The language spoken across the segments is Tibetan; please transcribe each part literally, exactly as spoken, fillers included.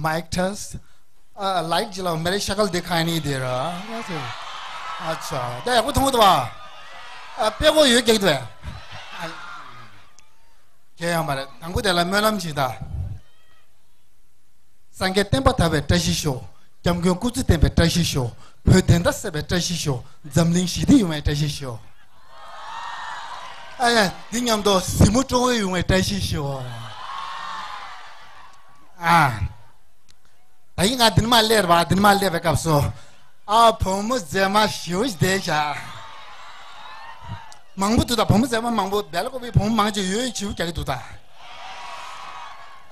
Mic test. ཨ། ལའིཊ་ཅིག་ལ་མེ་རི་ཤ་ཀལ་དེ་ཁ་ནི་དེ་ར། ཨ་ཆ། ད་ཡག་པོ་མཐོང་འདུག་བ། ཨ། དཔེ་གོ་ཡོད་ཀྱག་འདུག་བས། ཨ། གལ་ཡང་མ་རེད། དང་པོ་དེ་ལ་སྨོན་ལམ་ཅིག་ད། སངས་རྒྱས་བསྟན་པ་དར་བའི་བཀྲ་ཤིས་ཤོག། སྐྱབས་མགོན་སྐུ་ཚེ་བརྟན་པའི་བཀྲ་ཤིས་ཤོག། བོད་བདེན་མཐའ་གསལ་བའི་བཀྲ་ཤིས་ཤོག། འཛམ་གླིང་ཞི་བདེ་ཡོང་བའི་བཀྲ་ཤིས་ཤོག། ཨ་ཡ། འདི་མཉམ་དུ་གཟིགས་མོ་སྤྲོ་བོ་ཡོང་བའི་བཀྲ་ཤིས་ཤོག། ཨ། ད་ཡིན་ང་འདི་ནས་མར་སླེབས་ར་བ། འདི་ནས་མར་སླེབས་པའི་སྐབས་སུ། ཨ། བུ་མོ་མཛེས་མ་ཞེ་པོ་ཞིག་བསྡད་བཞག། མང་པོ་འདུག་ད། བུ་མོ་མཛེས་མ་མང་པོ། སྦེལ་ཀོབ་པའི་བུ་མོ་མང་ཆེ་ཡོད་ཡོད་བྱིའུ་རྒྱག་གི་འདུག་ད།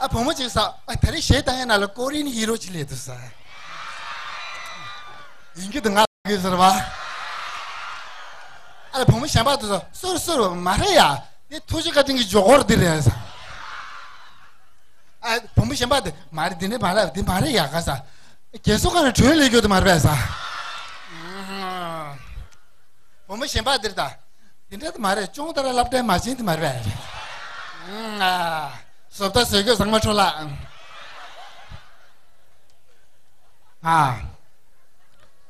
ཨ། བུ་མོ་གཅིག་ས། ཨ། ད་རེས་གཞས་བཏང་ཡས་ནང་ལ་ཀོ་རི་ཡན་ཧི་རོ་གཅིག་སླེབས་འདུག་ས། ཡིན་གྱི་འདུག་ང་གི་ཟེར་བ། ཨ་ལ་བུ་མོ་གཞན་པ་དེ་ཚོ་སུར་སུར། མ་རེད་ཡ། འདི་ཐུགས་རྗེ་བཀའ་དྲིན་གྱི་ཇོ་གོར་འདི་རེད་ཟེར། ཨ། བུ་མོ་གཞན་པ་དེ་མ་རེད། འདི་འདྲ་མ་རེད། འདི་མ་རེད་ཡ་ག་ཟེར། རྒས་གསོ་ཁང་ནས་གྲོལ་ལས་རྒྱུ་དེ་མ་རེད་པས་ཟེར། བུ་མོ་གཞན་པ་འདིར་ད། འདི་འདྲ་དེ་མ་རེད། ཅོང་ཏ་ར་སློབ་གྲྭའི་མ་བྱན་དེ་མ་རེད་པས། ཨ། བཟོ་ལྟ་བཟོ་རྒྱུ་ཚང་མ་འཕྲོ་བརླག། ཨ།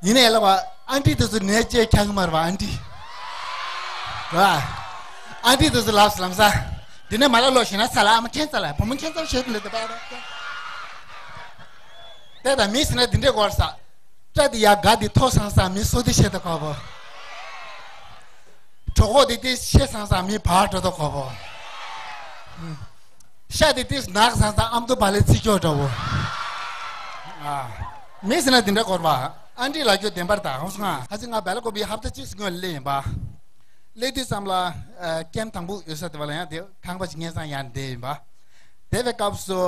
ཡིན་ནའི་ལ་བ། ཨན་ཊི་དེ་ཚོ་ནས་ཅེས་ཁྱག་མར་བ་ཨན་ཊི། ར། ཨན་ཊི་དེ་ཚོ་ལབ་ལམ་ས། འདི་ནས་མ་ལ་ལོ་ཞེ་ན་ས་ལ་ཨ་མ་ཁྱེད་ས་ལ་བུ་མོ་ཁྱེད་ས་བཤད་དེ་འདི་པ། དེ་ད་མི་ཟེར་ན་འདི་འདྲའི་སྐོར་ས། སྐྲ་འདི་ཡ་ག་འདི་མཐོ་སང་སང་མི་སོ་དེ་བཤད་ད་གོ་བོ། གྲོད་ཁོག་འདི་དེ་ཆེ་སང་སང་མི་བར་འགྲོ་ད་གོ་བོ། ཤ་དེ་དེ་ནག་སང་སང་ཨམ་དུ་བ་ལེ་ཚིག་སྐྱོ་འདྲ་བོ། ཨ། མི་ཟེར་ན་འདི་འདྲ་སྐོར་བ། ཨན་ཊི་ལ་རྒྱུ་བདེན་པར་ད་ཧོ་སོང་ང་། ཁ་ཅིག་ང་སྦེལ་ཀོབ་པའི་ཧབ་ཏ་གཅིག་སྔོན་སླེབས་ཡིན་པ། སླེབས་དུས་ཙམ་ལ། ཨ། ཀེམ་དང་པོ་ཡོད་ས་དེ་བ་ལ་ཡང་དེ་ཁང་པ་ཅིག་སྔས་སང་ཡར་བསྡད་ཡིན་པ། དེ་བའི་སྐབས་སུ་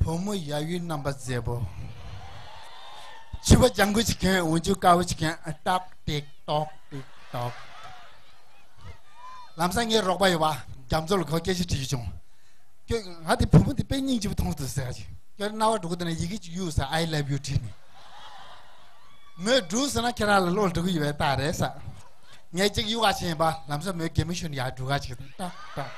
བུ་མོ་ཡ་ཡུལ་རྣམ་པ་མཛེས་པོ། ཕྱུ་པ་ལྗང་གུ་ཅིག་གྱོན། འོག་འཇུག་དཀར་པོ་ཅིག་གྱོན། ཏག་ཏིག་ཏོག་ཏིག་ཏོག། ལམ་སང་ངའི་རོགས་པ་ཡོད་པ། རྒྱ་མཚོ་ལ་ཁོ་སྐད་ཆ་དྲིས་བྱུང་། ཁྱོད་ང་དེ་བུ་མོ་དེ་དཔེ་སྙིང་རྗེ་པོ་མཐོང་འདུག་ཟེར་གྱི། ཁྱོད་རྣ་བ་འགྲོ་གི་འདུག་ན་ཡི་གེ་ཅིག་གཡུག་ཟེར། I love you བྲིས་ནས། མོས་འགྲུག་ཟེར་ན་ཁྱེད་རང་ལ་བློ་འགྲོ་གི་ཡོད་པའི་རྟགས་རེད་ཟེར། ངས་གཅིག་གཡུག་ག་བྱས་ཡིན་པ། ལམ་སང་མོས་གད་མོ་ཤོར་ནས་ཡར་འགྲུལ་ག་བྱེད་ཀྱི་འདུག་ཏག་ཏག།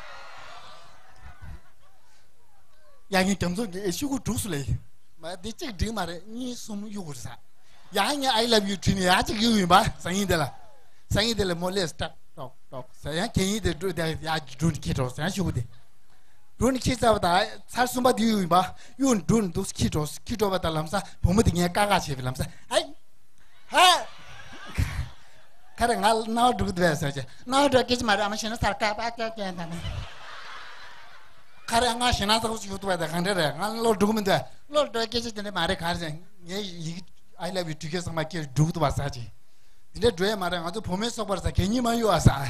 ཡ་ངས་རྒྱ་མཚོ་ངས་ཤོག་གུ་འགྲུག་སུ་ལས། མ་འདི་གཅིག་འགྲིག་མ་རེད། གཉིས་གསུམ་གཡུག་དགོས་ཟེར། ཡ་ངས་I love you བྲིས་ནས་ཡ་གཅིག་གཡུག་ཡིན་པ། སང་ཉིན་དེ་ལ། སང་ཉིན་དེ་ལ་མོ་སླེབས། ཏག་ཏོག་ཏོག་ཟེར། ཡང་གད་སྙིགས་དེ་འགྲོ་དེ་ཡར་འགྲོ་ནས་འཁྱེར་འགྲོ་ཟེར། ཡང་ཤོག་གུ་དེ། འགྲོ་ནས་འཁྱེར་ཚར་བ་དང་ཚར་གསུམ་པ་དེ་གཡུག་ཡིན་པ། གཡུག་འགྲོ་ནས་འདུག་འཁྱེར་འགྲོ། འཁྱེར་འགྲོ་བ་དང་ལམ་སང་བུ་མོ་དེ་ངས་ཀ་ཀ་བྱས་པའི་ལམ་སང་ཨའི། ཧ། ཁ་རེ་ང་རྣ་བ་འགྲོ་གི་འདུག་བས་ཟེར་གྱི། རྣ་བ་འགྲོ་སྐད་ཆ་མ་རེད། ཨ་མ་ཞེ་ན་ས་ལ་ཀ་པ་ཀྱ་ཀྱ་ད་ནི། ཁ་རེ་ང་ཞེ་ན་ས་ཁུ་ཞུ་འདུག་བས། ད་གང་འདྲ་རེད། ང་བློ་འགྲོ་གི་མི་འདུག་བློ་འགྲོ་སྐད་ཆ་དེ་འདྲ་མ་རེད། ག་རེ་ཟེར། ངའི་ཡི་གེ་I love you བྲིས་ཀྱི་ཚང་མ་སྐད་འགྲོ་གི་འདུག་བ་ཟེར་གྱི། དེ་འདྲ་འགྲོ་ཡ་མ་རེད། ང་ཚོ་བུ་མོའི་སོག་པར་ས་གད་སྙིགས་མ་གཡུག་ཨ་ཟེར།